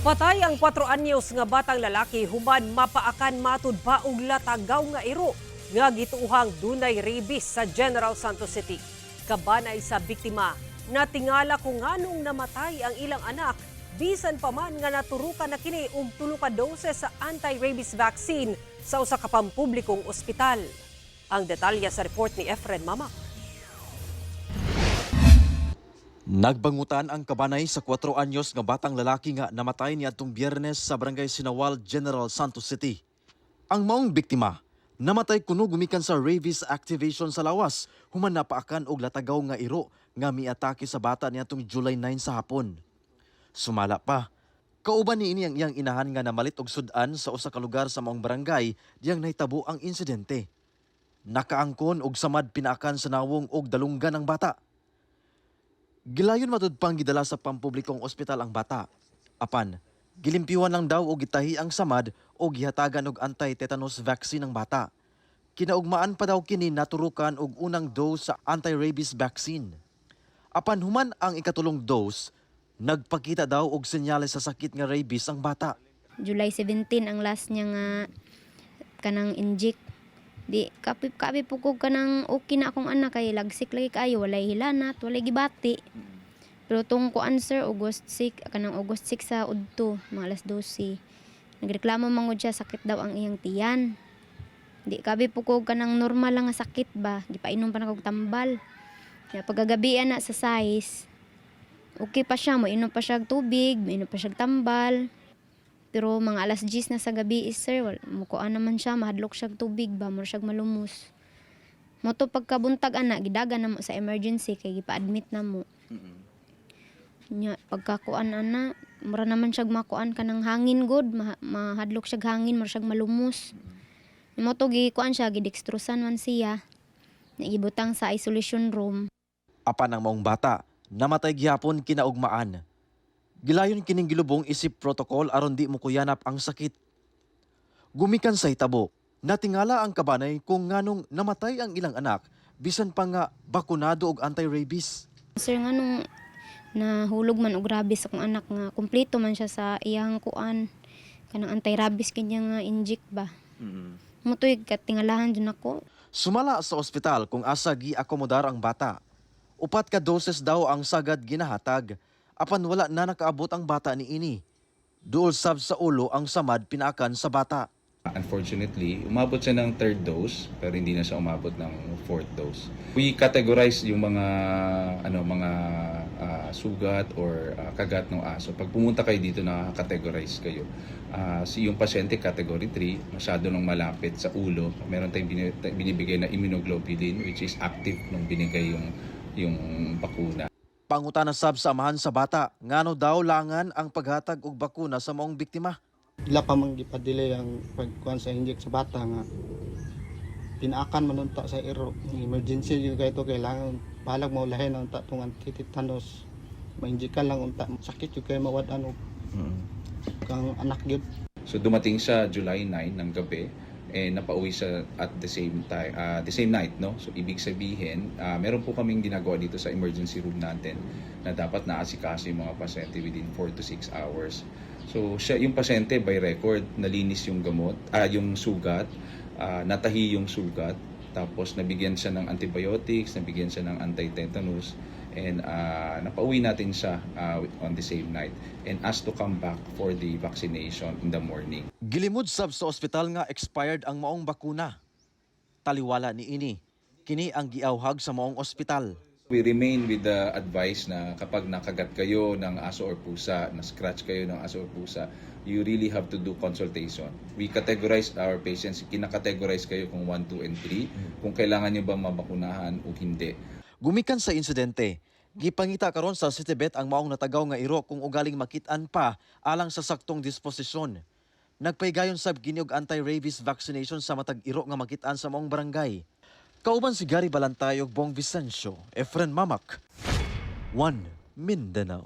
Patay ang 4 anyos nga batang lalaki human mapaakan matud pa og latagaw nga iro nga gituuhang dunay rabies sa General Santos City. Kabanay sa biktima, natingala kung nganong namatay ang ilang anak bisan pa man nga naturukan na kini og tulo ka dose sa anti-rabies vaccine sa usa ka pampublikong ospital. Ang detalye sa report ni Efren Mamak. Nagbangutan ang kabanay sa 4 anyos nga batang lalaki nga namatay niadtong Biyernes sa Barangay Sinawal, General Santos City. Ang maong biktima, namatay kuno gumikan sa rabies activation sa lawas human napaakan og latagaw nga iro nga miatake sa bata niadtong July 9 sa hapon. Sumala pa, kauban niini ang iyang inahan nga namalit og sudan sa usa ka lugar sa maong barangay diyang nahitabo ang insidente. Nakaangkon og samad pinaakan sa nawong og dalunggan ang bata. Gilayon matud pang gidala sa pampublikong ospital ang bata. Apan, gilimpyuhan lang daw og gitahi ang samad o gihatagan og anti-tetanus vaccine ang bata. Kinaugmaan pa daw kini naturukan og unang dose sa anti-rabies vaccine. Apan human ang ikatulong dose, nagpakita daw og senyales sa sakit nga rabies ang bata. July 17 ang last niya nga kanang inject. Di kapi kapi po ko kanang okay na akong anak kay lagsik lagi kaayo, walay hilanat, walay gibati. Pero tong kuan, sir, August 6, kanang August 6 sa udto, mga alas 12. Nagreklamo man gud siya, sakit daw ang iyang tiyan. Di kabi po ko kanang normal lang nga sakit ba, gipainom pa na kog tambal. Ya pagkagabi na sa size, okay pa siya, moinom pa siya og tubig, moinom pa siya og tambal. Pero mga alas 10 na sa gabi is, sir, wal, mukuan naman siya, mahadlok siya og tubig ba, mura siya malumos. Mo to pagkabuntag ana, gidagan na mo sa emergency kay gipa-admit na mo. Nya pagkakuan ana, mura naman siya makuan kanang hangin gud, mahadlok siya hangin, mura siya malumos. Mo to gikuan siya, gidextrosan man siya. Gibutang sa isolation room. Apan ang maong bata, namatay gihapon kinaugmaan. Gilayon kining gilubong isip protocol aron di mokuyanap ang sakit. Gumikan sa hitabo, natingala ang kabanay kung nganong namatay ang ilang anak bisan pa nga bakunado og anti-rabies. Sir, nga nung nahulog man og rabies akong anak nga kumpleto man siya sa iyang kuan kanang anti-rabies kanya nga inject ba. Mo to'y katingalahan dyan ako. Sumala sa ospital kung asa gi-akomodar ang bata. 4 ka doses daw ang sagad ginahatag, apan wala na nakaabot ang bata ni ini. Duol sab sa ulo ang samad pinaakan sa bata. Unfortunately, umabot siya ng third dose pero hindi na siya umabot ng fourth dose. We categorize yung mga ano mga sugat or kagat ng aso. Pag pumunta kayo dito, na-categorize kayo. Si yung pasyente category 3, masyado nang malapit sa ulo. Meron tayong binibigay na immunoglobulin which is active nung binigay yung bakuna. Pangutana sab sa amahan sa bata, ngano daw langan ang paghatag og bakuna sa maong biktima. Ila pa man gipa-delay ang pagkuan sa inject sa bata nga pinaakan man unta sa iro. Emergency gyud kay to, kailangan balag maulahin ang unta tong anti-tetanus, ma-inject lang unta. Sakit gyud kay mawad-an og kang anak gyud. So dumating siya July 9 ng gabi eh napauwi siya at the same time, the same night, no? So ibig sabihin, meron po kaming ginagawa dito sa emergency room natin na dapat naasikaso yung mga pasyente within 4 to 6 hours. So siya, yung pasyente, by record, nalinis yung gamot, yung sugat, natahi yung sugat, tapos nabigyan siya ng antibiotics, nabigyan siya ng anti-tetanus, and napauwi natin siya on the same night and asked to come back for the vaccination in the morning. Gilimod sab sa ospital nga expired ang maong bakuna. Taliwala ni ini, kini ang giawhag sa maong ospital. We remain with the advice na kapag nakagat kayo ng aso or pusa, na-scratch kayo ng aso or pusa, you really have to do consultation. We categorize our patients, kinakategorize kayo kung 1, 2, and 3, kung kailangan nyo ba mabakunahan o hindi. Gumikan sa insidente, gipangita karon sa City Vet ang maong natagaw nga iro kung ugaling makit-an pa alang sa saktong disposisyon. Nagpaygayon sab kini og anti-rabies vaccination sa matag iro nga makit-an sa maong barangay. Kauban si Gary Balantay ug Bong Vicencio, Efren Mamak, 1 Mindanao.